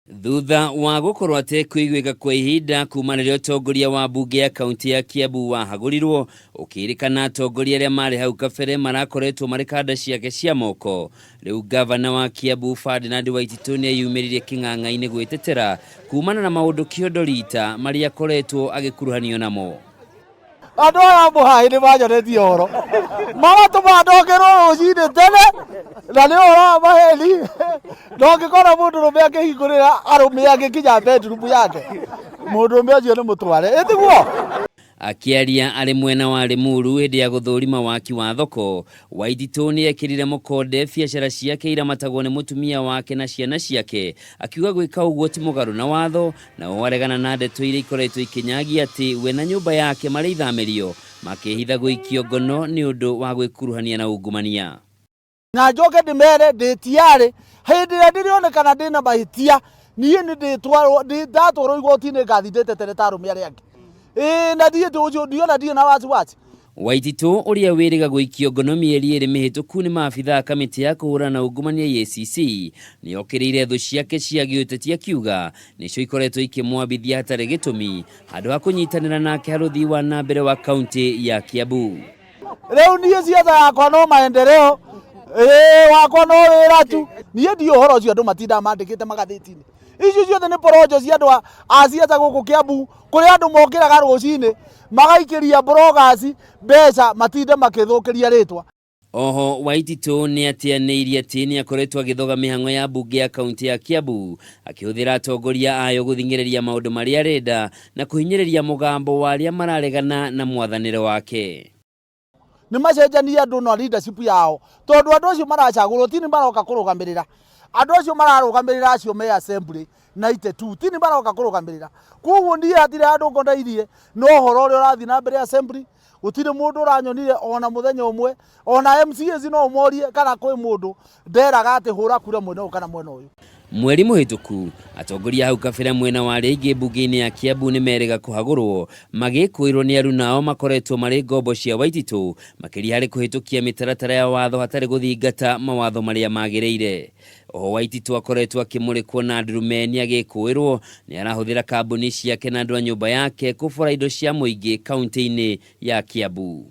Thutha wa gũkorwo atekũiguĩka kwa ihinda kuma rĩrĩa ũtongoria wa mbunge ya kaunti ya Kiambu wahagũrirwo, ũkĩrĩkana atongoria arĩa marĩ hau kabere marakoretwo marĩ kanda ciake cia moko. Rĩu ngavana wa Kiambu Ferdinand Waititu nĩeyumĩririe kĩng'ang'a-inĩ gwĩtetera kumana na maũndũ kĩondo rita marĩa akoretwo agĩkuruhanio namo. Andũ aya mũhaĩ nĩ manyonetie ũhoro, magatũma ndokerwo rũcinĩ tene, na nĩ ũhoro wa maheni. Na ũngĩkora mũndũrũme akĩhingũrĩra arũme angĩ nginya bedroom yake, mũndũrũme ũcio nĩ mũtware, ĩ tiguo? Akĩaria arĩ mwena wa Limuru hĩndĩ ya gũthũrima waki wa thoko, Waititũ nĩ ekĩrire mũkonde biacara ciake iramatagwo nĩ mũtumia wake na ciana ciake, akiuga gwĩka ũguo ti mũgarũ na watho, na o aregana na ndeto iria ikoretwo ikĩnyagia atĩ we na nyũmba yake marĩ ithamĩrio, makĩĩhitha gũikio ngono nĩ ũndũ wa gwĩkuruhania na ungumania. Na njoke ndĩmere ndĩ tiarĩ hĩndĩ ĩrĩa ndĩrĩonekana ndĩna mahĩtia, niĩ nĩ ndĩtwarwo, ndatwarwo igoti-inĩ ngathi ndĩtetere ta arũme arĩa angĩ. Ĩĩ na thiĩ ũcio ndiona ndirĩ na wasiwasi. Waititũ ũrĩa wĩrĩga gũikio ngono mĩeri ĩrĩ mĩhĩtũku nĩ maabithaa a kamĩtĩ ya kũhũrana na ungumania EACC, nĩ okĩrĩire thũ ciake cia gĩũteti akiuga nĩcio ikoretwo ikĩmwambithia hatarĩ gĩtũmi handũ ha kũnyitanĩra nake harĩ ũthii wa na mbere wa kaunti ya Kiambu. Rĩu niĩ ciatha yakwa no maendeleo, ĩĩ wakwa no wĩra tu. Niĩ ndiũĩ ũhoro ũcio andũ matindaga mandĩkĩte magathĩti-inĩ. Icio ciothe nĩ porojo cia andũ a ciaca gũkũ Kiambu, kũrĩa andũ mokĩraga rũcinĩ magaikĩria bloggers mbeca matinde makĩthũkĩria rĩtwa. Oho Waititũ nĩ ateanĩirie atĩ nĩ akoretwo agĩthoga mĩhang'o ya mbunge ya kaunti ya Kiambu akĩhũthĩra atongoria ayo gũthing'ĩrĩria maũndũ marĩa arenda na kũhinyĩrĩria mũgambo wa arĩa mararegana na mwathanĩre wake. Nĩ macenjanie andũ na leadership yao, tondũ andũ acio maracagũrwo ti nĩ maroka kũrũgamĩrĩra. Andũ acio mararũgamĩrĩra acio me assembly 92 ti nĩ maroka kũrũgamĩrĩra. Koguo niĩ hatirĩ handũ ngonairie na ũhoro ũrĩa ũrathiĩ na mbere assembly, gũtirĩ mũndũ ũranyonire ona mũthenya ũmwe, ona MCAs no ũmorie kana kwĩ mũndũ nderaga atĩ hũra kura mwena ũyũ kana mwena ũyũ. Mweri mũhĩtũku, atongoria hau kabere mwena wa arĩa aingĩ mbunge-inĩ ya Kiambu nĩ merĩga kũhagũrwo magĩkũĩrwo nĩ aruna ao makoretwo marĩ ngombo cia Waititũ makĩria harĩ kũhĩtũkia mĩtaratara ya watho hatarĩ gũthingata mawatho marĩa magĩrĩire. Oho Waititũ akoretwo akĩmũrĩkwo na ndurumeni agĩkũĩrwo nĩ arahũthĩra kambuni ciake na andũ a nyũmba yake kũbora indo cia mũingĩ kaunti-inĩ ya Kiambu.